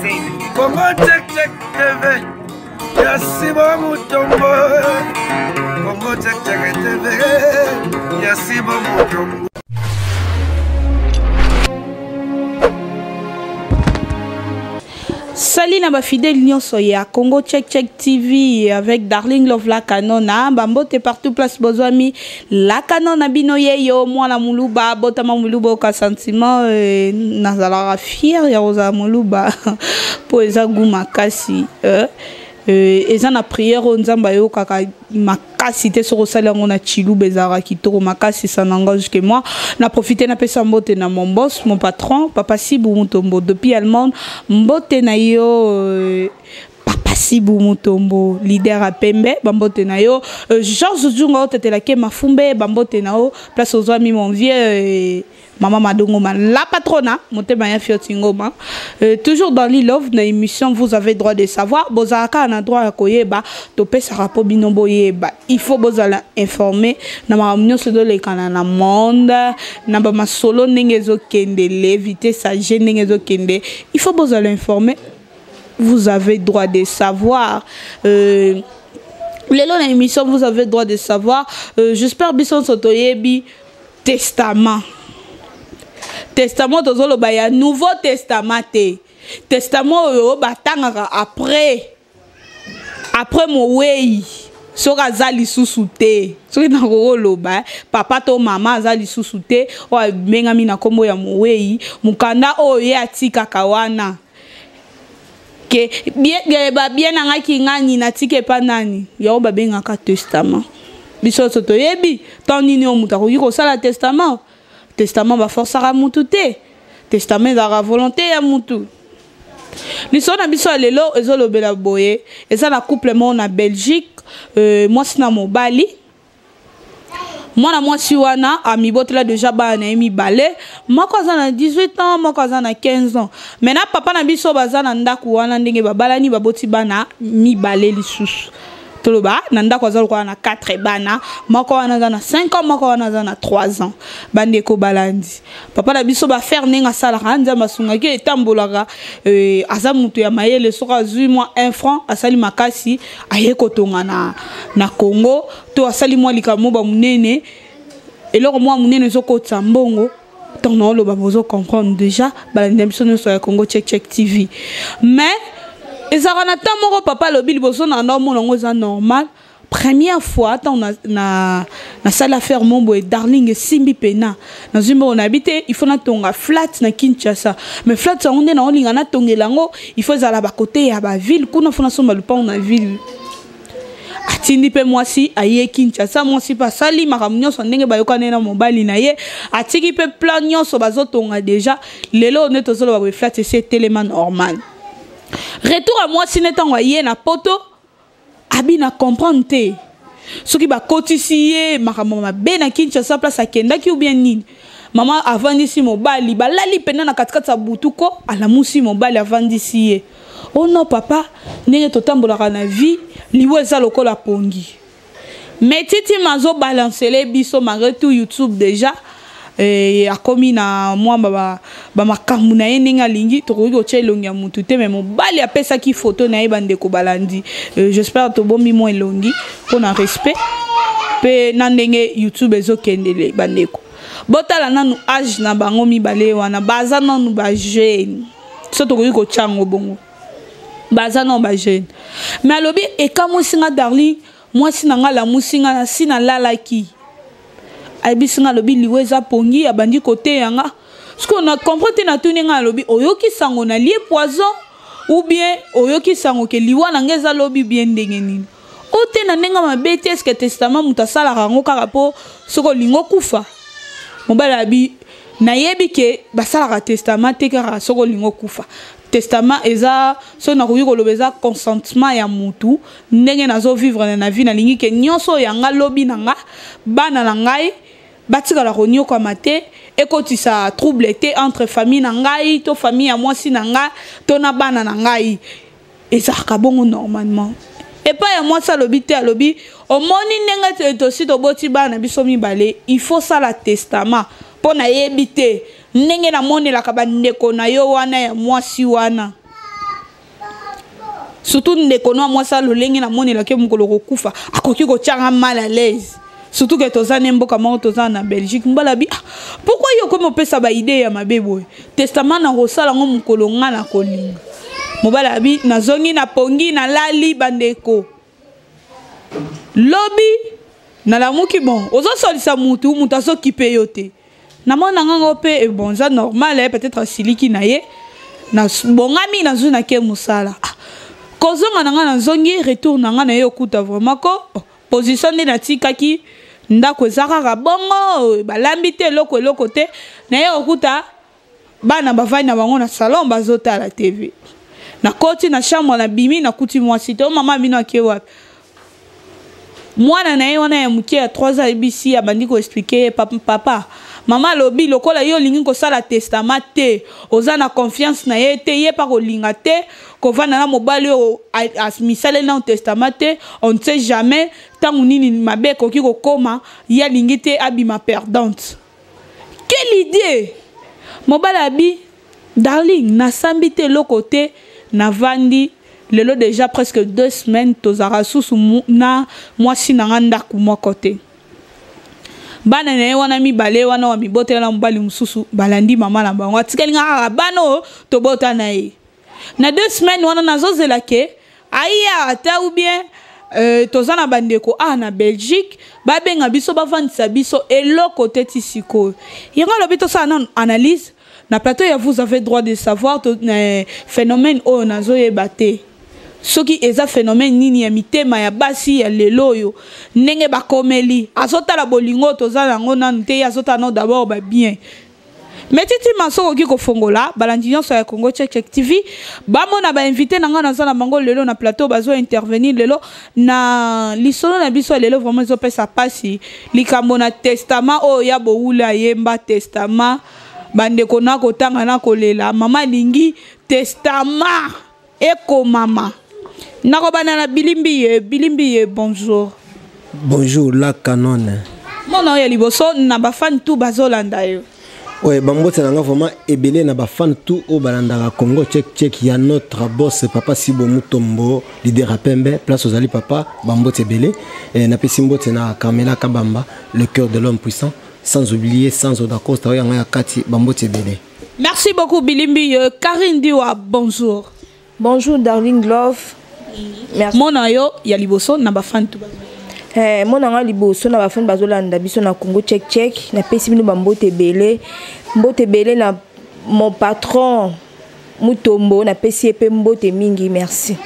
Congo Check Check TV ya Sibo Mutombo. Congo Check Check TV ya Sibo Mutombo. Salut na ba fidèles nyonso ya Congo Check Check TV avec Darling Love la Canona bambote partout place bozwami la Canona bino yeyo mwana muluba botama muluba oka sentiment euh, nazalaka fier ya kozala muluba po eza goût makasi euh, euh, eza na prière oyo nzambe ayokaka makasi te soki osali yango na chiluba ezalaka kitoko makasi ça n'engage que moi na profite napesa mbote na mon boss mon patron papa sibu mutombo depuis allemande mbote na yo euh, papa sibu mutombo leader ya pembe bambote na yo euh, georges zunga otetelake mafumbe bambote na yo place ozwami mon vieux euh, Maman Madongoma, la patrona, motema ya Fioti Ngoma. Euh, toujours dans l'e-love, na émission, vous avez droit de savoir. Bozalaka na droit ya koyeba, topesaka po bino boyeba. Il faut bozala informé na makambo nyonso ezolekana na monde, na ba masolo ndenge ezokende, le vitesse age ndenge ezokende. Il faut bozala informé. Vous avez droit de savoir. Euh, lelo na émission, vous avez droit de savoir. Euh, j'espère biso nyonso toyebi Testament. Testament tozoloba ya Nouveau Testament te. Testament oyo batangaka après après mowei soki aza lisusu te soki nakoki koloba eh, papa to mama aza lisusu te oyo abengami na nkombo ya mowei mokanda oyo ye atikaka wana ke babie na ngai kingani natika epa nani yango babengaka testament biso nyonso toyebi ntango nini oyo moto akoki kosala testament testament baforsaka motu te testament ezalaka volonté ya motu lisolo na biso ya lelo ezolobela boye eza na couple moko na belgique euh, mwasi na mobali mwana mwasi wana amibotela deja bana na ye mibale moko aza na 18 ans moko aza na 15 ans mai na papa na biso baza na ndako wana ndenge babalani baboti bana mibale lisusu toloba na ndako aza lokola na 4 bana moko wana aza na 5 ans moko wana aza na 3 ans bandeko balandi papa na biso bafere ndenge asalaka nzambe asungaki etambolaka euh, aza moto ya mayele soki azwi mwa 1 franc asali makasi aye kotonga na, na congo to asali mwa likambo ba monene eloko mwa monene ezokotisa mbongo ntango naoloba bozo comprendre déjà balandi na biso nyonso ya congo check check tv mais ezalaka na temps moko papa alobi liboso na nda omona yango eza normal première fois ntango nasali na, na affaire mo boye darling esimbi mpena nazwi mbongo nayebi te il faut natonga flat na kinshasa mais flat yango nde naolinga natongela yango il faut ezala bakote ya baville kuna fo nasomba lupango na ville atindi mpe mwasi aye kinshasa mwasi mpe asali makambo nyonso ndenge bayokani na mobali na ye atiki mpe plan nyonso bazotonga deja lelo nde tozoloba boye flat esi etelema normal retour ya mwasi nde ntango aye na poto abi na comprendre te soki bakotisi ye makambo mabe na kinshasa place akendaki ou bien nini mama avandisi mobali balali mpenza na katikati ya butu ko alamusi mobali avandisi ye oh non papa ndenge totambolaka na vie liwa eza lokola pongi mais titi mazo balancele biso malgré tout youtube déjà eh, akomi na mwa bamakambo na ye ndenge alingi tokoki kotya elongi ya motu te me mobali apesaki foto na ye bandeko balandi euh, j'espère tobombi mwa elongi mpo na respect mpe na ndenge youtube ezokendele bandeko botala nanu age na bango mibale wana baza nanu bajeune so tokoki kotya yango bongo baza nanu bajeune me alobi ekamwisi nga darling mwasi na nga alamusi nga nasi nalalaki ayebisi nga alobi liwa eza pongi abandi koteya nga sikoyo na comprendre te natuni nga alobi oyoki sango na lie poison ou bien oyoki sango ke liwa na nga eza lobi bien ndenge nini o te na ndenge mabe te eske testament moto asalaka yango kaka mpo soki olingi okufa mobali abi nayebi ke basalaka testament te kaka soki olingi okufa testament eza soki nakoki koloba eza consentement ya mutu ndenge nazo vivre na vie nalingi ke nyonso oyo ya nga lobi na nga bana na ngai batikala konyokwama te ekotisa trouble te entre famille na ngai to famille ya mwasi na ngai to na bana na ngai ezalaka bongo normalement epai ya mwasi alobi te alobi omoni ndenge tosi toboti bana biso mibale il faut sala testament mpo nayebi te ndenge namonelaka bandeko na yo wana ya mwasi wana. Surtout ndeko no mwasi lolenge namonelaki ye mokolo kokufa, akoki kotianga mal à l'aise, surtout ke toza ne mboka moko, toza na Belgique. Mobali abi: "Ah, pourquoi yo okomi opesa baidées ya mabe boye? Testament na kosala yango mokolo nga na kolinga." Mobali abi: "Nazongi na pongi, nalali." Bandeko, lobi nalamuki, bon, ozosolisa mutu, mutu azokipe yo te. Namona ngango mpe bon, eza normal, eh, peut-être asiliki na ye. Bongami, nazwi, nake mosala. Ah, kozonga na ngai, nazongi, retour na ngai na ye, okuta vraiment ko oh, position nde natikaki ndako eza kaka bongo, balambi te, eloko eloko te. Na ye okuta bana bavandi na bango na salon, bazotala TV. Nakoti na chambre, nabimi, nakuti mwasi te. O mama bino ake wapi? Mwana na ye wana ya moke ya 3 ans ayebisi, abandi koexpliquer ye: "Papa, mama alobi lokola ye olingi kosala testament te, oza na confiance na ye te, ye mpa kolinga te kovanda na mobali oyo misaleli nano testament te. On ne sait jamais ntango nini mabe ekoki kokóma, ye alingi te abima perdante." Quelle idée! Mobali abi: "Darling, nasambi te, eloko te, navandi lelo déjà presque 2 semaines, tozalaka susu na mwasi na nga ndako moko te." Bana na ye wana mibale wana wa mibotela na mobali mosusu balandi mama na bango. Atikali nga kaka bana oyo tobota na ye. Na 2 semaines wana, nazozela ke aya ata ou bien toza na bandeko awa na Belgique, babenga biso, bavandisa biso, eloko te ti sikoyo. Yango alobi tosala nano analyse na plateau ya Vous avez droit de savoir. To, phénomène oyo nazoyeba te soki eza phénomène nini ya mitema ya basi ya lelo oyo, ndenge bakomeli. Azotala bolingo toza nango nanu te, ye azotala nano d'abord babien. Mais titima, soki okoki kofongola balandi nyonso ya Congo Check Check TV, bamona bainvité na ngai naza na bango lelo na plateau, bazo intervenir lelo na lisolo na biso ya lelo. Vraiment ezopesa mpasi, likambo na testament oyo ya bowula ayemba testament. Bandeko, na kotanga na kolela, mama alingi testament ekomama. Nakobanda na Bilimbi ye. Bilimbi ye, bonjour. Bonjour, la canone. Mona oyo ya liboso na bafans tu bazolanda yo. Ouais, bambote na nga vraiment ebele na bafans tout oyo balandaka Congo Check Check ya notre boss, papa Sibo Mutombo, leader ya pembe. Place ozali, papa, bambote ebele. Napesi mbote na Carmela Kabamba, le cœur de l'homme puissant, sans oublier sans Odacosta oyo yanga ya kati. Bambote ebele. Merci beaucoup, Bilimbi. Karine Diwa, bonjour. Bonjour, Darling Love. Merci. Mona yo ya liboso na bafans tu. Mona nga liboso na bafans bazolanda biso na Congo Check Check, napesi bino bambote ebele. Mbote ebele na mon patron Mutombo, napesi ye mpe mbote mingi. Merci.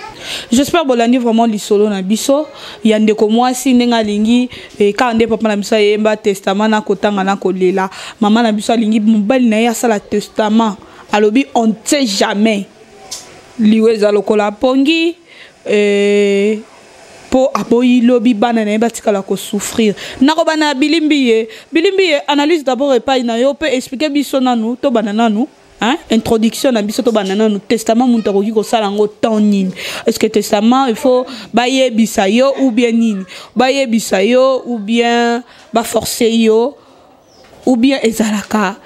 J'espère bolandi vraiment lisolo na biso ya ndeko mwasi, ndenge alingi kaka nde papa na biso ayemba testament na kotanga na kolela. Mama na biso alingi mobali na ye asala testament. Alobi on ne sait jamais, liwa eza lokola pongi, mpo aboyi lobi bana na ye batikala kosouffrir. Nakobanda na Bilimbi ye. Bilimbi ye, analyse d'abord epai na yo, mpe explique biso nanu. Tobanda nanu, hein? Introduction na biso, tobanda nanu testament. Moto akoki kosala yango temps nini? Est ce que testament, il faut bayebisa yo ou bien nini, bayebisa yo ou bien baforce yo, ou bien ezalaka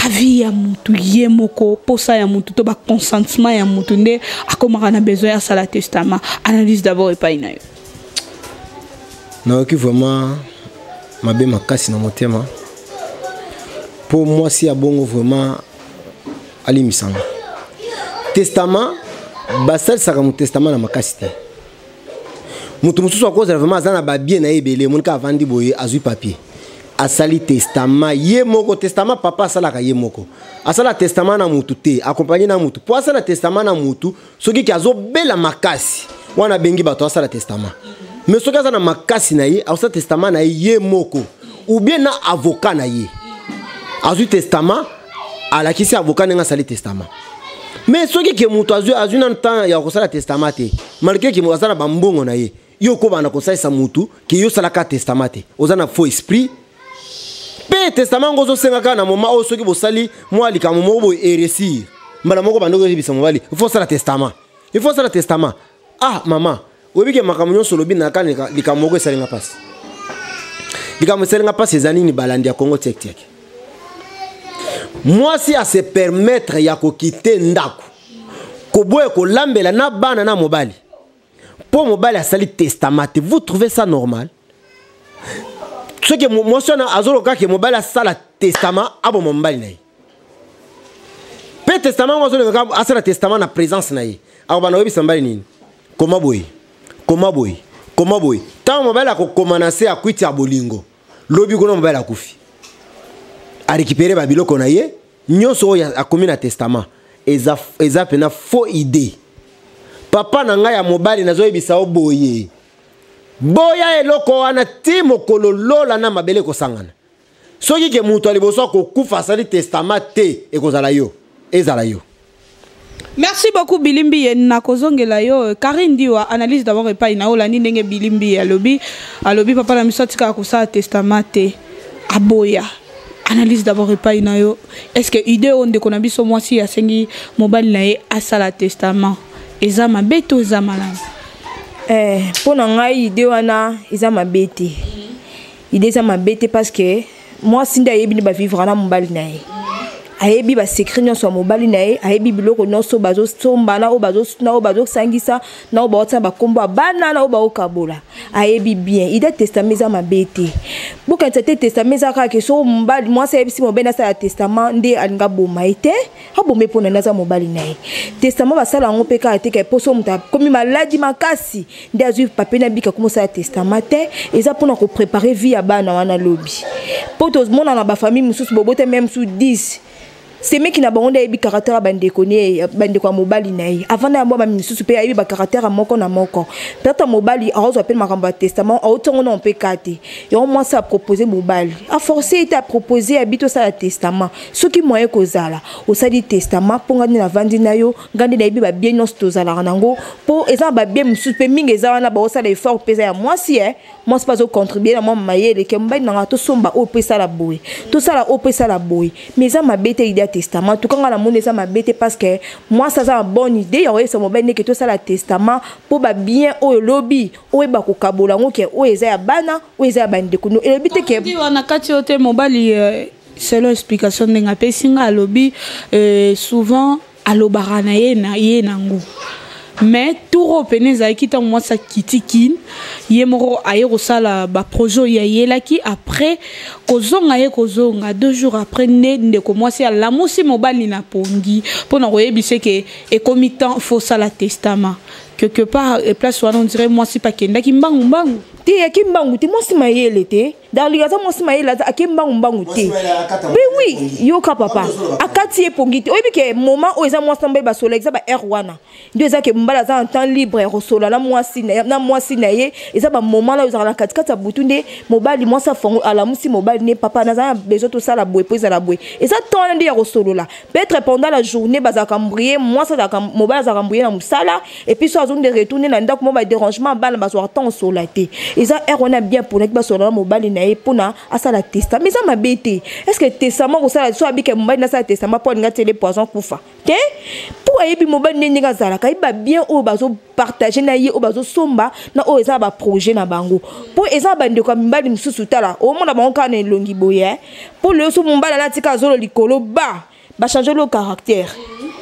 avis ya mutu ye moko, posa ya mutu to baconsentement ya mutu nde akomaka na besoin ya asala testament? Analyse d'abord epai na yo. Nayoki vraiment mabe makasi na motema mpo mwasi ya bongo vraiment alimbisanga. Testament, basalisaka mo testament na makasi te. Moto mosusu akozala vraiment aza na babiens na ye ebele, monika avandi boye, azwi papier, asali testament ye moko. Testament, papa, asalaka ye moko, asala testament na mutu te, accompagné na mutu. Mpo asala testament na mutu, soki ke azobela makasi, wana abengi bato asala testament. Mais soki aza na makasi na ye, akosala testament na ye ye moko ou bien na avocat na ye. Azwi testament, alakisi avocat ndenge asali testament. Mais soki ke moto azwi nanu temps ya kosala testament te, malgré ke aza na bambongo na ye, yo okobanda kosalisa mutu ke yo osalaka testament te, oza na faux esprit. Mpe testament yango ozosenga kaka na moment oyo soki bosali mwa likambo moko boye, eréussir, mbala moko bandoko oyebisa mobali: "Il faut osala testament, il faut osala testament." Ah mama, oyebi ke makambo nyonso olobi na kaka likambo moko esalinga mpasi. Likambo esalinga mpasi eza nini? Balandi ya Congo Tiek Tiek, mwasi ase permettre ya kokite ndako, koboya kolambela na bana na mobali. Mpo mobali asali testament te, vous trouvez ça normal? Soki mwasi wana azoloka ke mobali asala testament, aboma mobali na ye, mpe testament yango azoleka asala testament na présence na ye, akobanda koyebisa mobali nini? Koma boye, koma boye, koma boye. Ntango mobali akokoma na se akwiti ya bolingo, lobi kuna mobali akufi, arécupérer babiloko na ye nyonso oyo akomi na testament. Eza mpenza faux idée. Papa na ngai ya mobali, nazoyebisa yo boye, boya eloko wana ti mokolo lola na mabele ekosangana. Soki ke moto ya liboso akokufa asali testament te, ekozala yo, ezala yo. Merci beaucoup, Bilimbi. Ye nakozongela yo. Karine Diwa, analyse d'abord epai na olandi ndenge Bilimbi alobi. Alobi papa na biso atikaka kosala testament te, aboya. Analyse d'abord epai na yo. Est ce que idée oyo ndeko na biso mwasi asengi mobali na ye asala testament eza mabe to eza malamu? Mpo na ngai, idée wana eza mabe te. Idée eza mabe te parce que mwasi nde ayebi nde bavivre na mobali na ye, ayebi basecret nyonso ya mobali na ye, ayebi biloko nyonso bazosomba na oyo na oyo bazosangisa, na oyo baotia bakombo ya bana, na oyo baokabola, ayebi bien. Idée testament eza mabe te. Bokanisa te testament eza kaka ke so mobali, mwasi ayebisi mobali asala testament nde alinga aboma ye te. Aboma mpo na nde aza mobali na ye. Testament basala yango mpe kaka te ke mpo so moto akomi maladi makasi nde azwi papier na bika komosala testament te. Eza mpona kopréparer vie ya bana wana lobi, mpo tomona na bafamille mosusu bobota meme mosusu 10, semeki na bango nde ayebi caractère ya bandeko ne, bandeko ya mobali na ye. Avant na yango, bamami misusu mpe ayebi bacaractère ya moko na moko. Peut-être mobali akozwa mpe makambo ya testament, aotiango na mpe ka te. Yango mwasi apropose mobali, aforce ye te, apropose abi tosala testament. Soki moyen kozala, osali testament mpo ngai nde navandi na yo, ngai nde nayebi babien nyonso tozalaka nango, mpo eza na babien mosusu mpe mingi eza wana baosala effort mpe eza ya mwasi. Mwasi mpe azocontribue na mwa mayele ke mobali nanga tosomba oyo mpo esala boye, tosala oyo mpo esala boye. Mais eza mabe te idée ya testament. Tuka ngai namoni eza mabe te parce que mwasi aza na bonne idée ya koyebisa mobali ndeke tosala testament mpo babien oyo lobi oyeba kokabola yango, ke oyo eza ya bana, oyo eza ya bandeko. No, elobi te ke wana kati oyo te. Mobali, selon explication ndenge apesi nga, alobi souvent alobaka na ye na ye nango, mais tour oyo pene ezalaki ntango mwasi akiti Kine, ye moko aye kosala baprojet oyo ayelaki. Après kozonga, ye kozonga 2 jours après nde ndeko mwasi alamusi mobali na pongi mpona koyebisa ke ekomi temps, faut osala testament. Quelque part, place wana, on dirait mwasi mpe akendaki mbangu mbangu. Te, ake mbangu te. Mwasi mayele te, Darling aza mwasi mayele, aza ake mbangu mbangu te. Mpe oui, yoka papa, akati ye pongi te. Oyebi ke moment oyo eza mwasi na mobali basola, eza ba heure wana nde eza ke mobali aza en temps libre ya kosola na mwasi na ye. Eza bamoment na oyo ezalaka na katikati ya butu nde mobali, mwasi afongo, alamusi mobali ne: "Papa, naza na besoin tosala boye mpo ezala boye." Eza temps wana nde ya kosolola. Peut-être pendant la journée bazalaka embrouillé, mwasi azalaka, mobali azalaka embrouillé na mosala, et puis so azongi de retourner na ndako, mo badérangement, bana bazwaka temps osola te. Eza heure wana bien mponaki basola na mobali na ye mpona asala testament. Eza mabe te. Est ce que testament kosala so abika mobali nasala testament mpo alinga tiele poison kufa te? Mpo ayebi mobali nde ndenge azalaka, ayebi babien oyo bazopartage na ye, oyo bazosomba na oyo eza na baprojet na bango, mpo eza na bandeko ya mibali mosusu. Tala, omona bango kaka na elongi boye, mpo lelo so mobali alatika azolo likolo, ba bachange lo caractère,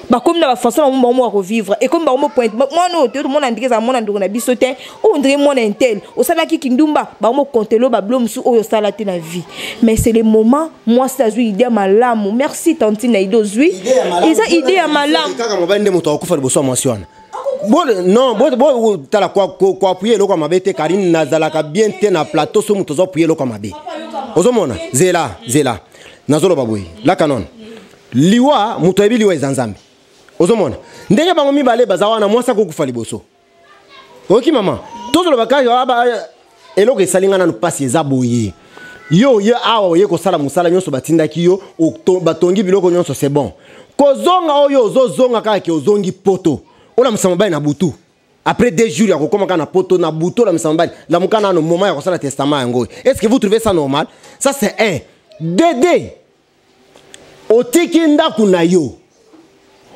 bakomi na bafaçon na bango ya kovivre, ekomi bango point mwana oyo te. Tomona ndenge ezala mwana ndeko na biso te, oyo ndenge mwana intel osalaki kindumba, bango mokontelo bablo mosusu oyo osala te na vie. Mais c'est le moment mwasi azwi idée ya malamu. Merci tantine na idée ozwi, eza idée ya malamu. Kaka mobali nde moto akokufa liboso ya mwasi wana. Non, bo tala, koappuyer eloko ya mabe te. Karine, nazalaka bien te na plateau so moto azoappuyer eloko ya mabe. Ozomona, zela, zela, nazoloba boye laka nono. Liwa, moto ayebi liwa eza Nzambe. Ozomona ndenge bango mibale baza wana, mwasi akokufa liboso. Oyoki mama, tozoloba kaka eloko esali nga nanu mpasi eza boye. Yo oye awa, oye kosala mosala nyonso batindaki yo, batongi biloko nyonso, c'est bon. Kozonga oyo ozozonga kaka ke ozongi poto, olamusa mobali na butu après 2 jours ya kokóma kaka na poto, na butu olamisa mobali: "Lamuka nano, moment ya kosala testament yango." Est ce que vous trouvez ça normal? Ça, c'est un. Deux, deux, otiki ndako na yo,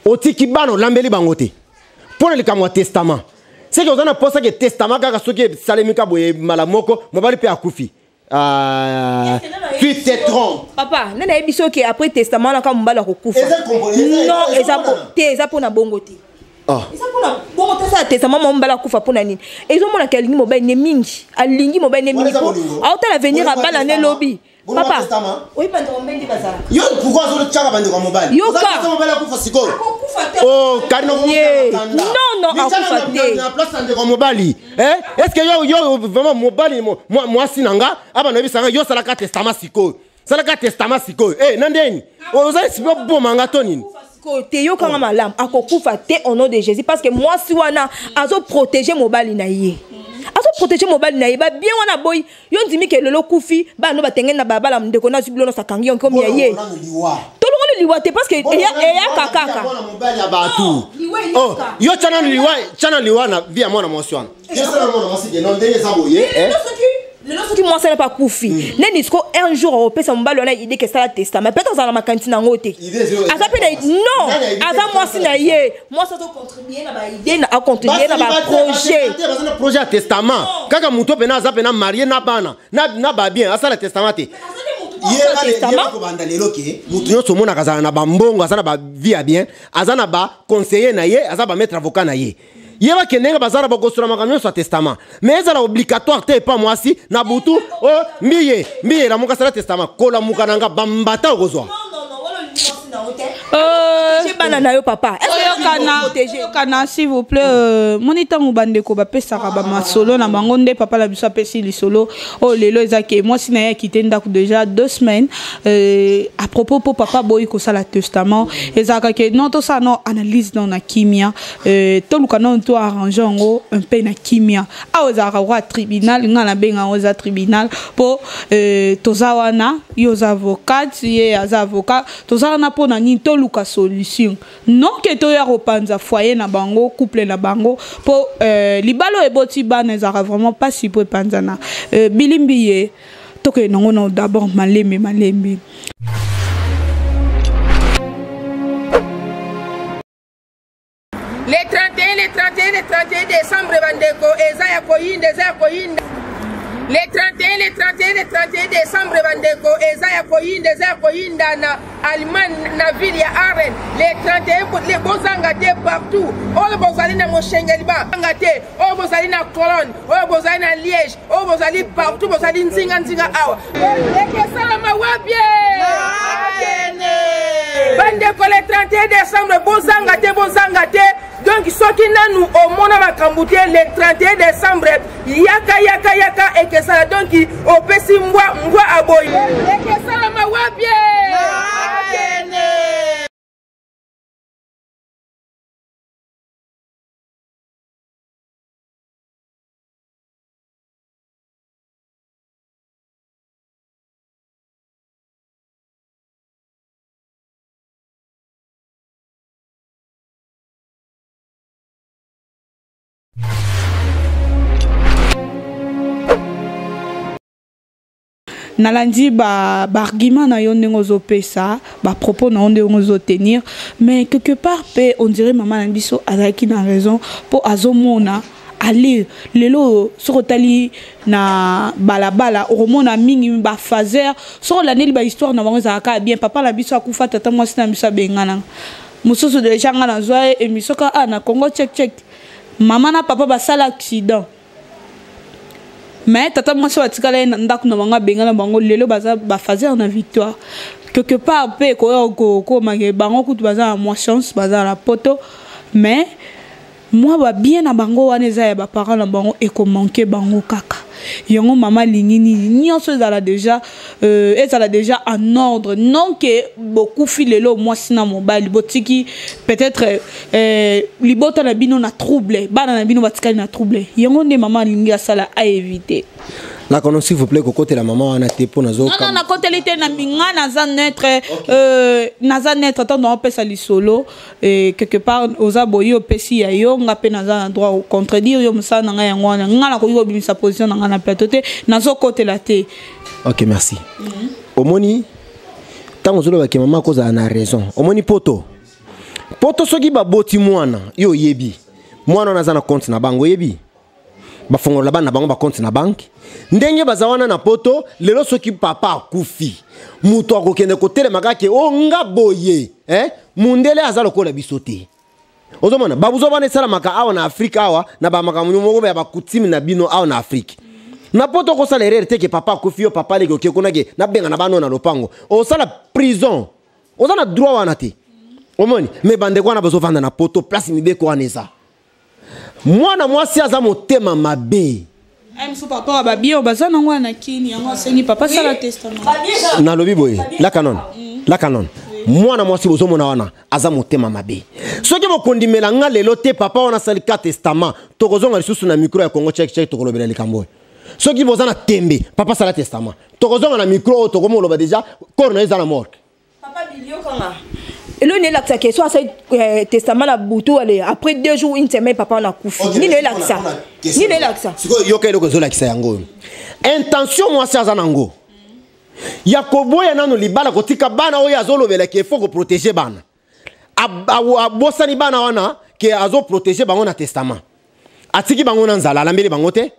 otiki bana, olambeli bango te mpo na likambo ya testament. Seke oza na mposa ke testament kaka soki esalemi ka boye, mbala moko mobali mpe akufi. Tu te trompes. Papa, nde nayebi soki après testament wana kaka mobali akokufa. Non, eza te, eza mpo na bongo te. Ah. Eza mpona bongo tosala testament, mama mobali akufa mpona nini? Ezomonaka alingi mobali ne mingi, alingi mobali ne mingi po aotala avenir ya bana ne lobi. Papa, oyebi bandeko mobali nde bazalaka. Yo pourquoi azotyaka bandeko ya mobali? Yoka. Oza mobali akufa sikoyo. Akokufa te. Oh, Karine, Ye. okomokanda. Non, non, Mityaka akufa te. Na place ya ndeko ya mobali. Eh? Est-ce que yo yo vraiment mobali mwasi na nga aba nayebisa nga yo salaka testament sikoyo. Salaka testament sikoyo. Eh, na ndeni? Oza esipe oboma nga to nini? Sikoyo te, yokanga malamu, akokufa te au nom de Jésus, parce que mwasi wana azoprotege mobali na ye, azoprotege mobali na ye. Babien wana boyi yo ndimi ke lelo okufi, bana no batengeli na balabala, ndeko nazwi bilo nyonso, akangi yo nkomi ya ye. Tolongoli liwa te, parce que eyaka kaka. Mwana mobali ya bato. Liwa eyaka. Oh, yo tyana liwa, tyana liwa na vie ya mwana mwasi wana. Yo sala mwana mwasi ke non, ndenge eza boye, eh? Lelo soki mwasi wana mpe akufi, neni siko un jour akopesa mobali wana idée ke esala testament? Peut-être azala na makanisi nango te. Idée Aza mpe na non. Nani ayebi te Aza mwasi na ye, mwasi azocontribue na baidée, acontribue na baprojet. Baza na projet ya testament kaka moto mpena aza mpena marie na bana na babien, asala testament te. Testament. Kobanda lelo ke moto nyonso omonaka azala na bambongo, aza na bavie ya bien, aza na baconseiller na ye, aza bamaître avocat na ye. Yebake ndenge baza na bakosola makambo nyonso ya testament, mais ezala obligatoire te epa mwasi na butu o mbiye mbiye lamuka asala testament. Kolamuka na nga bambata okozwa. Protéger bana na yo, papa. Est-ce que Oyokana. protéger? Oyokana, s'il vous plaît. Moni ntango bandeko bapesaka bamasolo na bango nde papa na biso apesi lisolo oyo lelo eza ke mwasi na ye akite ndako déjà 2 semaines à propos mpo papa boyi kosala testament. Ezalaka ke non, tosala no analyse no na kimia, toluka nano to arrange yango mpe na kimia. Awa ezalaka roi tribunal, ngai nabenga yango eza tribunal mpo toza wana, yo oza avocat, ye aza avocat, toza wana mpo na nini? Toluka solution, non ke toya kopanza foyer na bango, couple na bango, mpo libala oyo eboti bana ezalaka vraiment mpasi mpo epanzana. Bilimbi ye tokende nango na d'abord malembe malembe. Le 31, le 31, le 31 décembre, bandeko, eza ya koyinda, eza ya koyinda. Le 31, le 31, le 31 décembre, bandeko, eza ya koyinda, eza ya koyinda na Allemagne, na ville ya Aalen. Le 31, le bozanga te partout oyo bozali na moshengeli, banga te oyo bozali na Cologne, oyo bozali na Liège, oyo bozali partout, bozali nzinga nzinga awa. Ekesalama wapi, bandeko? Le 31 décembre, bozanga te, bozanga te. Donc soki nanu omona makambo te, le 31 décembre, yaka, yaka, yaka. Ekesala donc opesi mbwa, mbwa aboyi. Ekesalama wapi? Nalandi baargument na yo ndenge ozopesa, bapropos na yo ndenge ozotenir, mais quelque part mpe on dirait mama na biso azalaki na raison, mpo azomona ale lelo soki otali na balabala, okomona mingi bafaser. Soki olandeli bahistoire na bango, ezalaka bien. Papa na biso akufa, tata mwasi na biso abengananga mosusu. Déjà nga nazwa ye émission ka na Congo Check Check, mama na papa basala accident, mais tata mwasi oyo atikala ye na ndako na bango, abengana bango. Lelo baza bafaser na victoire. Quelque part mpe ekoya kokomake bango kutu baza na mwa chance, baza na poto, mais mwa babien na bango wana eza ya baparent na bango, ekomanke bango kaka yango. Mama alingi nini? Nyonso ezala déjà ezala déjà en ordre, non ke bokufi lelo, mwasi na mobali botiki peut-être libota na bino na trouble, bana na bino batikali na trouble. Yango nde mama alingi asala, aéviter. Lakono, s'il vous plaît, kokotela mama wana te mpo nazo Non, non, nakoteli te. Na nga naza neutre, naza neutre. Ntango naopesa lisolo, quelque part oza boye, opesi ya yo, nga mpe naza na droit contredire yo. Mosala na ngai yango wana. Nga nakoki kobimisa position na ngai na plateau te, nazokotela te. Ok, merci. Omoni ntango ozolobaki mama akozala na raison, omoni poto poto soki baboti mwana, yo oyebi mwana wana aza na compte na bango, oyebi bafongola bana na bango bacompte na banke ndenge baza wana na poto. Lelo soki papa akufi, moto akokende kotelema kaka o nga boye, eh? Mundele aza lokola biso te. Ozomona babuzo wana esalamaka awa na Afrique, awa na bamakambo moko ya bacoutume na bino awa na Afrique. Na poto okosala erreur te ke papa akufi, yo papa leki oke kuna ke nabenga na bana oyo na lopango, osala prison, oza na droit wana te. Omoni, me bandeko wana bazovanda na poto, place mibeko wana eza. Mwana mwasi aza motema mabe. Ay, mosusu par rapport à babien oyo baza nango wana kini yango asengi papa asala testament. Nalobi boye, la canon, la canon, mwana mwasi bozomona wana aza motema mabe. Soki bokondimela nga lelo te, papa wana asali ka testament, tokozonga lisusu na micro ya Congo Check Check, tokolobela likambo oyo. Soki boza na tembe, papa asala testament, tokozonga na micro oyo, tokomoloba déjà corps na ye eza na morgue. Papa Biliokanga, eloko elakisa ke so asali testament na butu, ale après 2 jours, une semaine, papa wana akufi. Nini elakisa? Nini elakisa? Sikoyo yoka, eloko ezolakisa yango oyo, intention mwasi aza nango ya koboya nano libala, kotika bana oyo azolobelaki, il faut koprotéger bana. Abosani bana wana ke azoprotéger bango na testament. Atiki bango na nzala, alambeli bango te,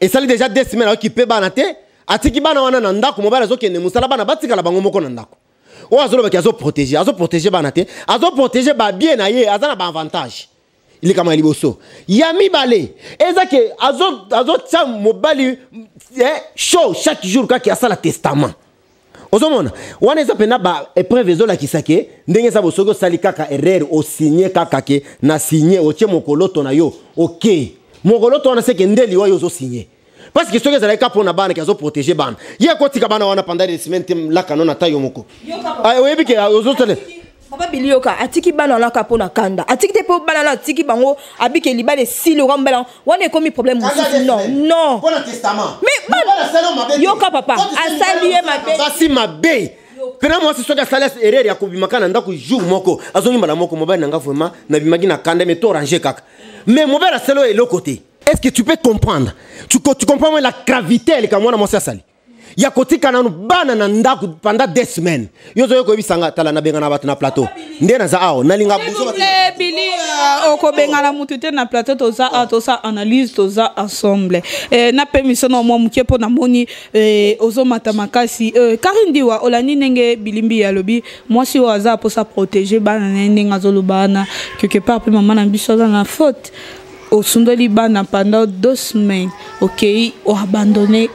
esali déjà 2 semaines aoki mpe bana te. Atiki bana wana na ndako, mobali azokende mosala, bana batikala bango moko na ndako. Oyo azolobaki azoprotéger, azoprotéger bana te, azoprotéger babien na ye, aza na baavantage. Likambo ya liboso. Ya mibale eza ke azotia mobali chaud chaque jour kaka asala testament. Ozomona wana eza mpena baépreuve ezolakisa ke ndenge eza bo, soki osali kaka erreur, osigne kaka ke na signe, otie mokoloto na yo, ok, mokoloto wana seke nde liwa yo ozosinye. Parce que soki ezalaki kaka mpona bana ke azoprotéger bana, ye akotika bana wana pendant des semaines te. Laka no, ata yo moko. Ah, oyebi ke ozotala. Papa Bilioka, atiki bana wana kaka mpo na kanda. Atiki te mpo bana wana, atiki bango abike libala esili oka mobala wana ekomi problème mosusu. Non, non. Mpona testament. Mais yoka, papa asali ye mabe. Basi mabe mpena. Mwasi soki asali erreur ya kobimaka na ndako jour moko, azongi mbala moko: "Mobali na nga, vraiment nabimaki na kanda, mais to arrange kaka." Mais mobali asali oyo eloko te. Est ce que tu peux comprendre? Tu comprends la gravité eleka mwana mwasi asali ya kotika nanu bana na ndako pendant 2 semaines? Yo ozoyo koyebisanga, tala, nabenga na bato na plateau nde naza awa, nalinga buzo. Bili, okobengana mutu te na plateau. Toza awa, toza analyse, toza ensemble. Nape mission na mwa moke mpo namoni ozomata makasi. Karine Diwa, olandi ndenge Bilimbi alobi, mwasi oyo aza mposa protéger bana na ye, ndenge azoloba wana quelque part mpe mama na biso aza na faute. Osundoli bana pendant 2 semaines, okei oabandonne,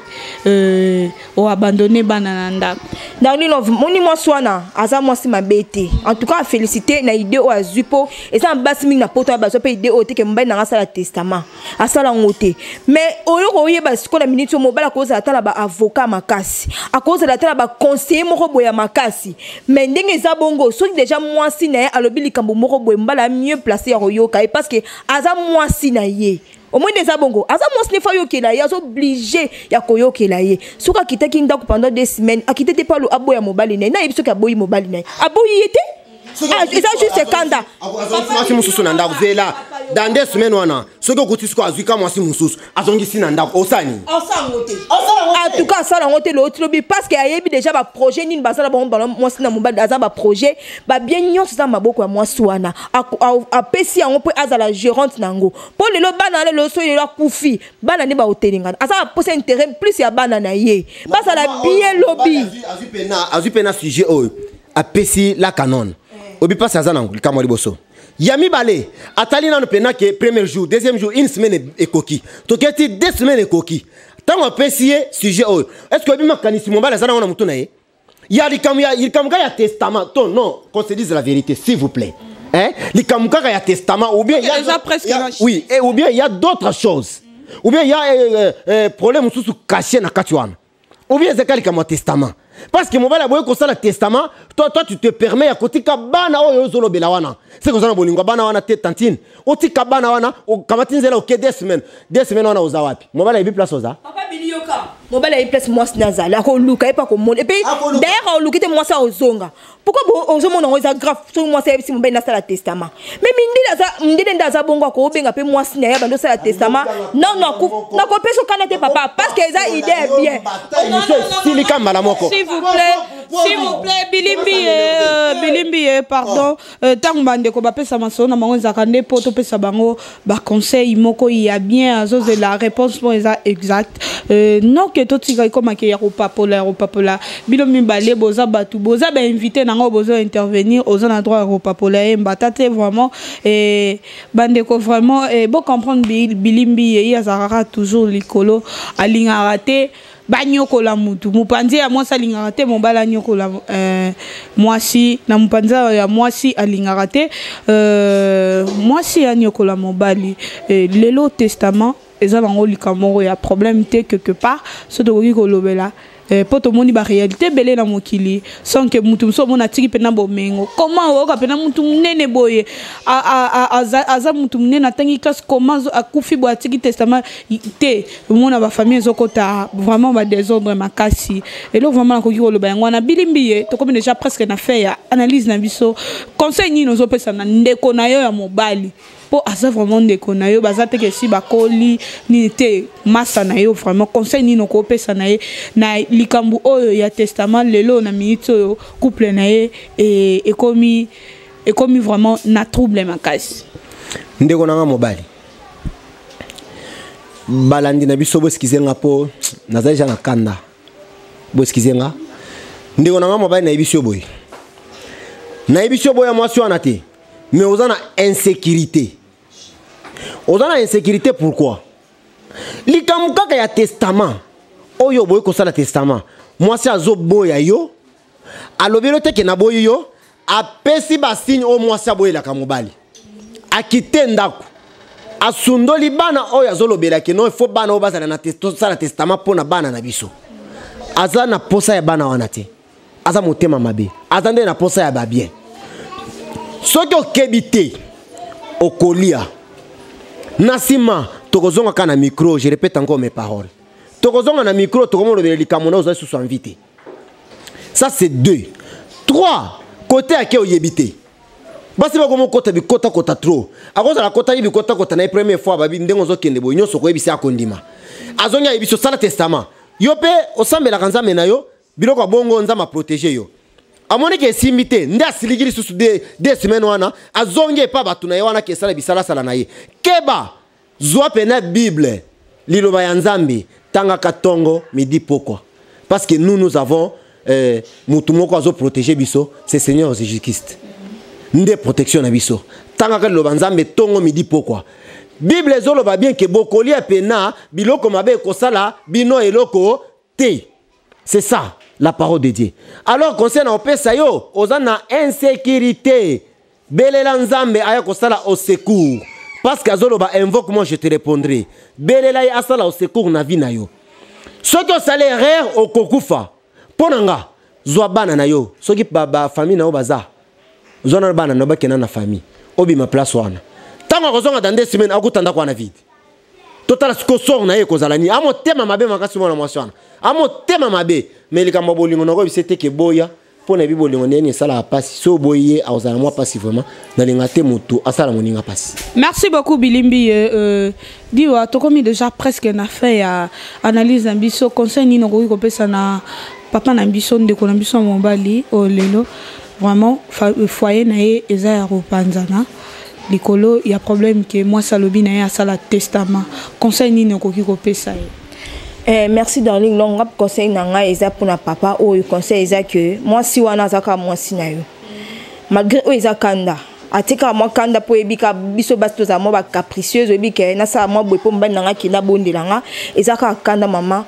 oabandonne bana na ndako. Darling Love, moni mwasi wana aza mwasi mabe te. En tout cas, afélicité na idée oyo azwi, mpo eza na basi mingi na poto oyo bazwa mpe idée oyo te ke mobali nanga asala testament, asala yango te. Mais oyo koyeba sikoyo na minute oyo, mobali akozala ata na baavocat makasi, akozala ata na baconseiller moko boye ya makasi. Mais ndenge eza bongo, soki déjà mwasi na ye alobi likambo moko boye, mobali ya mieux placé ya koyoka ye, parce que aza mwasi na ye. Omoi nde eza bongo, aza mwasi ne fa ayokela ye, aza obligé ya koyokela ye. Soki akitaki ndako pendant 2 semaines, akite te palo aboya mobali na ye. Nayebi soki aboyi mobali na ye, aboyi ye te. Ah, eza juste kanda. Mwasi mosusu na ndako, zela dans 2 semaines wana, soki okuti siko azwi ka mwasi mosusu, azongisi na ndako, osala nini? Asango te. En tout cas, asala yango te. Looti lobi, parce que ayebi déjà baprojet nini basala bango bana mwasi na mobali. Aza baprojet, babien nyonso eza maboko ya mwasi wana. Apesi yango mpo azala gérante na yango, mpo lelo bana, lelo soki lelo akufi, bana nde baotelengana. Aza aposa intérêt plus ya bana na ye bazala bien lobi. Azwi mpe na sujet oyo apesi la canon, obi mpasi aza nango. Likambo ya liboso. Ya mibale, atali nano mpena ke premier jour, deuxième jour, une semaine ekoki, toketi 2 semaines ekoki. Ntango apesi ye sujet oyo, est ce que oyebi makanisi mobali aza nango na motu na ye ya likambo ya likambo kaka ya testament to non? Qu'on se dise la vérité, s'il vous plaît, hein? Likambo kaka ya testament ou bien il y a, Déjà presque il y a- lâché. Oui, et ou bien il y a d'autres choses, ou bien il y a problème mosusu caché na kati wana, ou bien ezaka likambo ya testament. Parce que mobali aboyi kosala testament, toi tu te permets ya kotika bana oyo ozolobela wana, seke oza na bolingo ya bana wana te. Tantine, otika bana wana, okamati nzela, oke 2 semaines. 2 semaines wana oza wapi? Mobali ayebi place oza. Papa Biliyoka, mobali ayebi place mwasi nazali, akoluka ye mpe akomona. Et puis Akoluka. D'ailleurs aoluki te, mwasi aozonga. Pourquoi ozomona yango eza grave soki mwasi ayebisi mobali nasala testament? Mais mindele aza mindele nde aza bongo, akobenga mpe mwasi na ye bandi osala testament nano. Nakopesa okanda te, papa, parce que eza idée ya bien. Émission esilika mbala moko. S'il vous plaît. S'il vous plaît, bilimbi euh, bilimbi ye pardon. Oh. Ntango euh, bandeko bapesa masolo na bango ezalaka nde mpo topesa bango baconseil moko ya bien, azozela réponse mpo eza exact. Euh, non ke totika ekomake ya kopapola ya kopapola. Bino mibale boza bato, boza bainvité nango, bozo intervenir, oza na droit ya kopapola ye mbata te vraiment. Eh, bandeko vraiment, eh, bocomprendre bilimbi ye, ye azalaka toujours likolo, alingaka te banyokola mutu. Mopanzi ya mwasi alingaka te mobali anyokola mwasi, na mopanzi ya mwasi alingaka te mwasi anyokola mobali. Lelo testament eza nango likambo moko ya problème te quelque part, so tokoki kolobela mpo tomoni baréalité ebele na mokili sans que mutu mosusu omona atiki mpena bomengo. Comment oyoka mpena mutu monene boye, aza mutu monene, atangi classe, comment akufi boye, atiki testament te? Omona bafamille ezokota vraiment badésordre makasi. Eloko vraiment nakoki koloba yango wana. Bilimbi ye, tokomi déjà presque na fin ya analyse na biso. Conseil nini ozopesa na ndeko na yo ya mobali, mpo aza vraiment ndeko na yo, baza teke esi bakoli nini te, masa na yo, vraiment conseil nini okopesa na ye na likambo oyo ya testament lelo na minute oyo couple na ye ekomi vraiment na trouble makasi? Ndeko na nga mobali, balandi na biso, boexcuser nga mpo naza deja na kanda, boexcuser nga. Ndeko na nga mobali, nayebi yo boye, nayebi yo boya mwasi wana te, mais oza na insécurité. Oza na insécurité pourquoi? Likambo kaka ya testament oyo boyi kosala testament, mwasi azoboya yo, alobi yo teke naboyi yo, apesi basigne oyo mwasi aboyelaka mobali, akite ndako, asundoli bana oyo azolobelaki no ifo bana oyo bazala na tosala testament mpo na bana na biso. Aza na posa ya bana wana te, aza motema mabe, aza nde na posa ya babien. Soki okebi te, okolia na nsima. Tokozonga kaka na micro, je répète encore mes paroles, tokozonga na micro, tokomolobela likambo na ozali susu envie te. Ça, c'est deux. Trois, côté ake oyebi te, basi bakomokota bikotakota trop. Akozala akotaki bikotakota na ye première fois, babi ndenge ozokende boye nyonso okoyebisa, akondima. Azongi, ayebi so osala testament, yo mpe osambelaka Nzambe na yo, biloko ya bongo, Nzambe aprotéger yo. Amoni ke esimbi te, nde asiliki lisusu 2 semaines wana, azongi epa bato na ye wana, ke esala bisalasala na ye. Keba, zwa pena Bible, liloba ya Nzambe, tangaka ntongo, midi, pokwa, parce que nous, nous avons mutu moko azoprotéger biso, c'est Seigneur Jésus Christ nde protection na biso. Tangaka liloba Nzambe ntongo, midi, pokwa. Bible ezoloba bien ke bokolia pena biloko mabe ekosala bino eloko te. C'est ça la parole de Dieu. Alors conseil na opesa yo, oza na insécurité, belela Nzambe aya kosala au secours, parce que azoloba: "Invoque moi, je te répondrai." Belela ye asala au secours na vie na yo. Soki osali erreur, okokufa. Mpo na nga, zwa bana na yo, soki bafamille na yo baza, zwa na bana na yo, bakenda na famille, obima place wana. Ntango akozonga dans 2 semaines, akuta ndako wana vide. Totala sikoyo sort na ye ekozala nini. Amotema mabe makasi, mwana mwasi wana amotema mabe. Mais likambo ya bolingo, nakoyebisa te ke boya, mpo na yebi bolingo ndeni esalaka mpasi. So oboyi ye, akozala mwa mpasi. Vraiment, nalinga te moto asala moninga mpasi. Merci beaucoup, Bilimbi. Diwa, tokomi déjà presque na fin ya analyse na biso. Conseil nini okoki kopesa na papa na biso, ndeko na biso ya mobali oyo lelo vraiment foyer na ye eza ya kopanzana likolo ya problème ke mwasi alobi na ye asala testament? Conseil nini okoki kopesa ye? Eh, merci darling. Donc nga, conseil na ngai eza mpona papa oyo, conseil eza ke mwasi wana aza kaka mwasi na yo, malgré oyo eza kanda, atikaka mwa kanda, mpo oyebi ka biso basi tozala mwa bacapricieuse, oyebi ke nasala mwa boye mpo mobali na nga akende abondela nga. Eza kaka kanda, mama.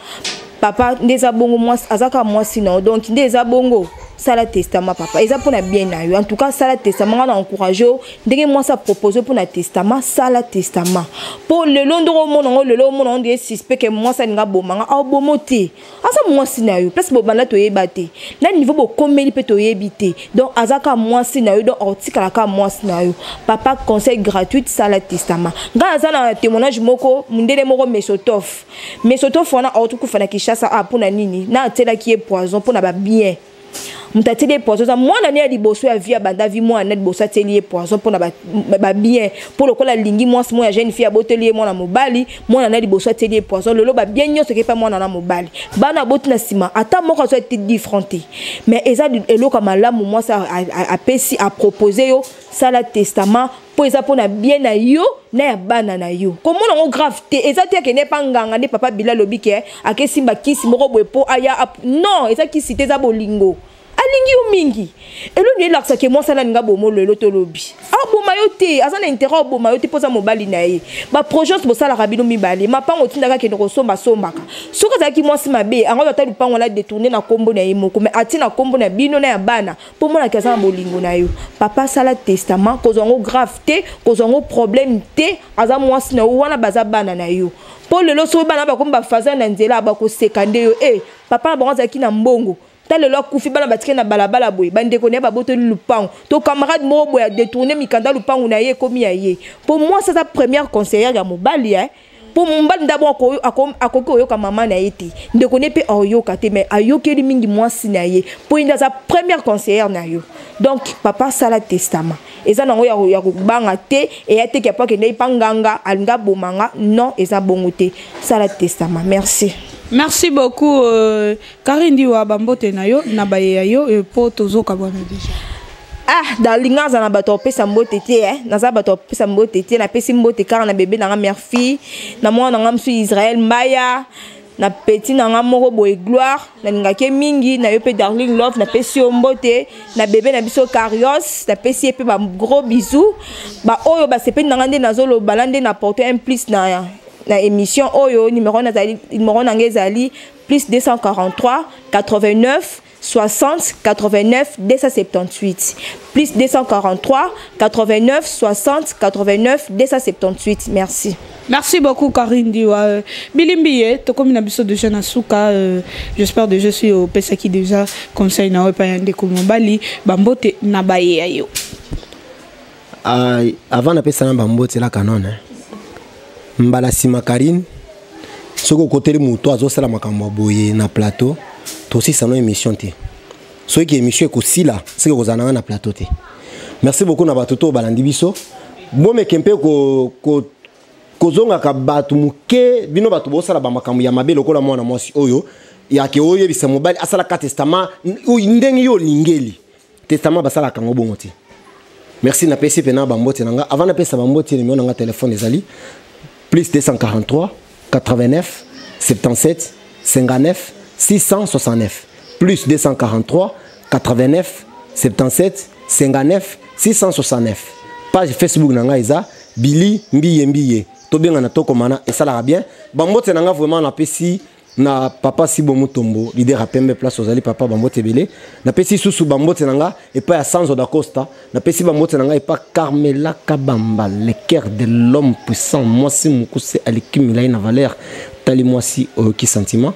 Papa, nde eza bongo, mwasi aza kaka mwasi na yo, donc nde eza bongo, sala testament, papa, eza mpona bien na yo. En tout cas, sala testament. Nga na encourage yo ndenge mwasi apropose mpona testament, sala testament, mpo lelo ndenge omona yango, lelo omona yango ndenge suspect ke mwasi alinga aboma nga, aobomo te. Aza mwasi na yo, place bobanda toyeba te, na niveau bokomeli mpe toyebi te, donc aza kaka mwasi na yo, donc aotikala kaka mwasi na yo. Papa, conseil gratuite, sala testament. Ngai aza na témoignage moko, mondele moko, Mesotof. Mesotof wana aotokufa na Kinshasa. A mpona nini? Na atielaki ye poison mpona babien. Moto atieli ye poison eza mwana ne ya liboso ya vie, abanda vie, mwana ne liboso atieli ye poison mpona babien, mpo lokola alingi mwasi moko ya jeune fille, aboteli ye mwana mobali. Mwana na liboso atieli ye poison. Lelo babien nyonso ekepa mwana na mobali. Bana aboti na nsima, ata moko azwa te 10 francs te. Mais eza eloko ya malamu. Mwasi apesi, apropose yo, sala testament, mpo eza mpona bien na yo na ya bana na yo. Komona yango grave te. Eza te akende epa nganga nde papa Bila alobi ke akesimba kisi moko boye mpo aya. Non, eza kisi te, eza bolingo. Alingi yo mingi. Eloni elakisaka mwasi alinga bomo. Lelo tolobi aboma yo te, aza na intérêt oboma yo te, mpo aza mobali na ye. Baprojet bosalaka bino mibale, mapango otindaka akende kosombasombaka. Soki azalaki mwasi mabe, yango ata lupango wana détourne na nkombo na ye moko, mais atie na nkombo na bino na ya bana, mpo monaki aza na bolingo na yo. Papa, asala testament. Kozwa yango grave te, kozwa yango problème te. Aza mwasi na yo wana, baza bana na yo. Mpo lelo soki bana bakomi bafaza na nzela, bakoseka nde yo. E papa na bango azalaki na mbongo, ta lelo akufi, bana batike na balabala boye, bandeko na ye babotoli lupango, to camarade moko boye adétourne mikanda, lupango na ye ekomi ya ye. Mpo mwasi aza première conseillère ya mobali, eh? Mpo mobali ndabo akoki koyoka mama na ye te, ndeko ne mpe aoyoka te, mais ayokeli mingi mwasi na ye, mpo ye nde aza première conseillère na yo. Donc papa, asala testament. Eza nango ya kobanga te. Eya teki apo akende epa nganga, alingi abomanga. Non, eza bongo te. Sala testament. Merci. Merci beaucoup, Karine Diwa. Bambote na yo na baye ya yo, po tozoka bwana déjà. Ah, dalinga aza na bato opesa mbote te, eh. Naza bato opesa mbote te. Napesi mbote kaka na bebe nanga Merfi, na mwana nanga mosusu Israel Mbaya, na petit na nga moko boye Gloire, nalingaki ye mingi. Na yo mpe Darling Love, napesi yo mbote. Na bebe na biso Carios, napesi ye mpe bagros bisous. Baoyo basepeli na nga nde nazoloba na nde na porte un plus na émission oyo. Numéro nazali, numéro na nga ezali plus 243 89 60 89 278, plus 243 89 60 89 278. Merci. Merci beaucoup, Karine Diwa. Bilimbi ye, tokomi na biso déjà na suka. J'espère déjà si opesaki déjà conseil na epa ya ndeko mobali. Bambote na baye ya yo. Avant napesa na bambote la kanone, mbala nsima Karine, soki okoteli moto azosala makambo ya boye na plateau, tosisa no émission te. Soki émission ekosila, soki ekozala nanga na plateau te. Merci beaucoup na bato to balandi biso. Bomeke mpe kozongaka bato moke. Bino bato bosala bamakambo ya mabe lokola mwana mwasi oyo yake oyebisa mobali asalaka testament ndenge yo olingeli testament, basalaka yango bongo te. Merci. Napesi mpena bambote na nga. Avant napesa bambote, numéro na nga telefone ezali plus 243 89 77 59 669, plus 243 89 77 59 669. Page Facebook na ngai eza Bili Mbiye Mbiye. Tobengana, tokomana, esalaka bien. Bambote na nga vraiment napesi na papa Sibo Mutombo, leader ya pembe. Place ozali papa, bambote ebele. Napesi susu bambote na nga epai ya Sanzo da Costa. Napesi bambote na nga epai Carmela Kabamba, le cœur de l'homme puissant. Mwasi mokuse aleki milai na valeur. Tali mwasi oyoki sentiment,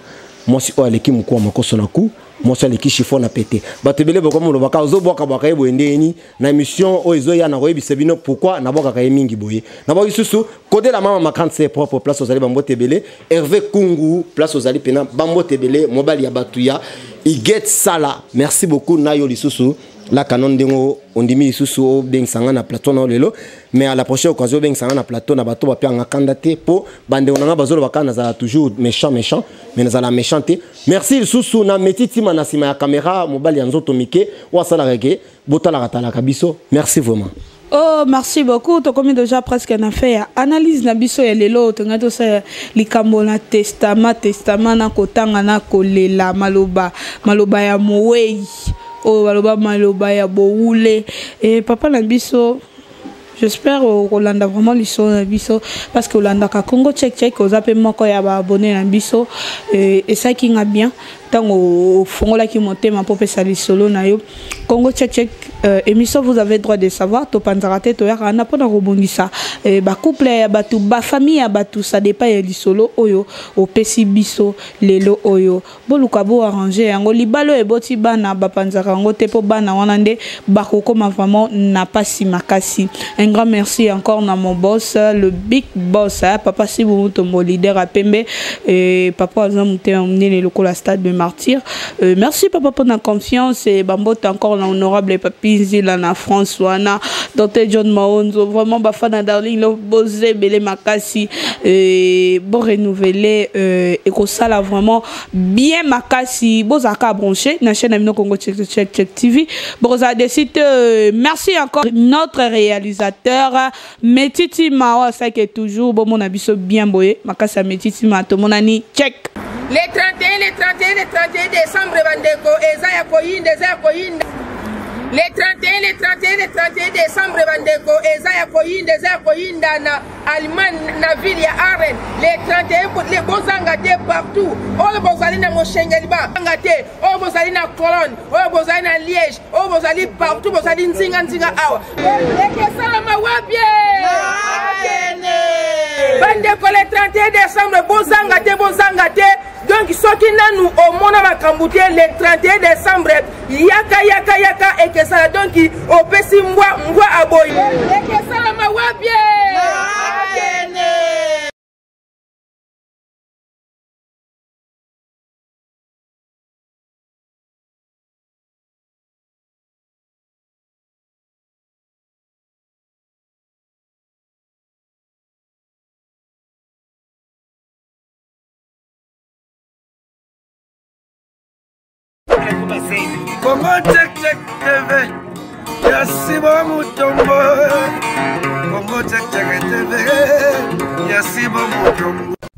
mwasi oyo aleki mokuwa makoso na ku, mwasi aleki chiffon na pete. Bato ebele bokomi olobaka ozobwakabwaka ye boye ndeni. Na émission oyo ezoya, nakoyebisa bino pourquoi nabwakaka ye mingi boye. Nabwaki susu kodela mama ma grande sœur propre. Place ozali, bambote ebele. Hervé Kungu, place ozali mpena bambote ebele. Mobali ya bato ya Iget Sala, merci beaucoup na yo lisusu la canon, ndenge ondimi lisusu obengisa nga na plateau na yo lelo. Mais à la prochaine occasion, obengisa nga na plateau na bato bapianga kanda te, mpo bandeko na nga bazoloba kaka nazala toujours méchant, méchant, mais nazala méchant te. Merci lisusu na meti ntima na nsima ya caméra, mobali ya nzoto mike oyo asalaka ke botalaka talaka biso. Merci vraiment. Oh, merci beaucoup. Tokomi déjà presque na fait ya analyse na biso ya lelo. Tonga tosala likambo na testament, testament na kotanga na kolela maloba, maloba ya mowei. Oh, maloba, maloba ya bowule. Et papa na biso, j'espère kolanda vraiment lisolo na biso, parce que olandaka Congo Check Check, oza mpe moko ya baabonné na biso. Esalaki nga bien ntango ofongolaki motema mpo opesa lisolo na yo. Congo Check Check, émission vous avez droit de savoir. Topanzaka te, toyaka wana mpona kobongisa bacouple ya bato, bafamille ya bato. Ça dépend ya lisolo oyo opesi biso lelo oyo. Boluka boarrange yango. Libala oyo eboti bana, bapanzaka yango te, mpo bana wana nde bakokoma vraiment na pasi makasi. Un grand merci encore na mon boss, le big boss, hein, papa Sibu Mutombo, leader ya pembe. Et papa aza motema monene lokola stade de Martyr. Merci papa pour la confiance et bambote encore na honorable Papi Nzila na France wana, Dr John Maonzo, vraiment bafana Darling Love boze bele makasi et bon renouveler et kosala vraiment bien makasi. Bozaka branché na chaîne na bino Congo Check Check Check TV. Bozala décide. Merci encore notre réalisateur Metiti Mawa, ça qui est toujours bon mon abiso bien boye makasi ya Metiti Ma tomonani check. Le 31, le 31, le 31 décembre, bandeko, eza ya koyinda, eza ya koyinda. Le 31, le 31, le 31 décembre, bandeko, eza ya koyinda, eza ya koyinda na Allemagne, na ville ya Aachen. Le 31, le bozanga te partout oyo bozali na moshengeli, banga te oyo bozali na Cologne, oyo bozali na Liège, oyo bozali partout, bozali nzinga nzinga awa. Ekesalama wapi, bandeko? Le 31 décembre, bozanga te, bozanga te. Donc soki nanu omona makambo te, le 31 décembre, yaka, yaka, yaka. Ekesala donc opesi mbwa, mbwa aboyi. Ekesalama wapi? Congo Check Check TV ya Sibo Mutombo, Congo Check Check TV ya Sibo Mutombo.